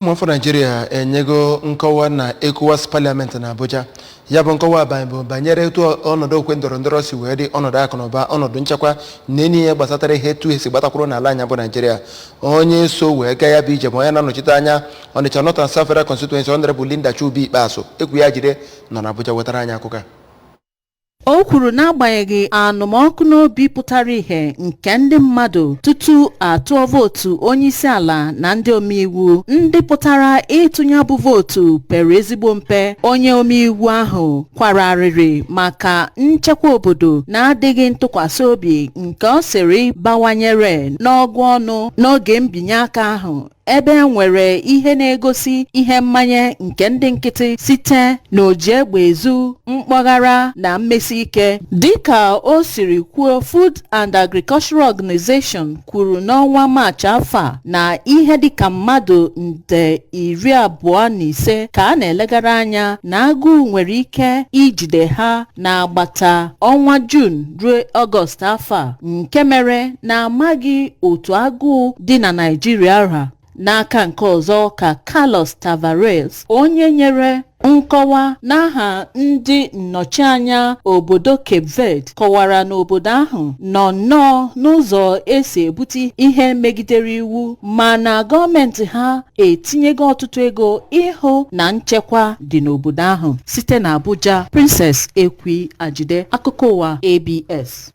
Ụmụafọ Naijiria enyego nkọwa na ECOWAS Parliament na Abuja. Ya bụ nkọwa bụ banyere etu ọnọdụ okwe ndọrọ ndọrọ si wee dị, ọnọdụ akụnụba, ọnọdụ nchekwa na enyi ihe gbasatara ihe etu esi gbatakwuru n'ala anya bụ Naijiria. Onye so wee gaa ya bụ ije bụ onye na-anọchite anya Ọnịcha North and South Federal Constituency, Honorable Linda Chubi Ikpeazụ. Ekwu ya jide nọ na Abuja wetara anyị akụkọ a. O kwuru n'agbanyeghị anụmọkụ n'obi pụtara ìhè nke ndị mmadụ tutu atụọ vootu onyeisi ala na ndị omeiwu, ndị pụtara ịtụnye bụ vootu pere ezigbo mpe. Onye omeiwu ahụ kwara arịrị maka nchekwa obodo na-adịghị ntụkwasị obi, nke ọ sịrị bawanyere n'ọgụ ọnụ n'oge mbinye aka ahụ, ebe e nwere ihe na-egosi ihe mmanye nke ndị nkịtị site n'oji egbe ezu, mkpọghara na mmesi ike. Dịka o siri kwuo, Food and Agricultural Organization kwuru n'ọnwa Maachị afọ a na ihe dịka mmadụ nde 25 ka a na-elegara anya na agụụ nwere ike ijide ha n'agbata ọnwa Juun ruo Ọgọst afọ a, nke mere na amaghị otu agụụ dị na Naịjirịa ra. N'aka nke ọzọ, ka Carlos Tavares, onye nyere nkọwa n'aha ndị nnọchianya obodo Cape Verde, kọwara na obodo ahụ nọ nnọọ n'ụzọ esi ebute ihe megidere iwu, mana gọọmenti ha etinyego ọtụtụ ego ịhụ na nchekwa dị n'obodo ahụ. Site na Abuja, Princess Ekwi Ajide, akụkọ ụwa ABS.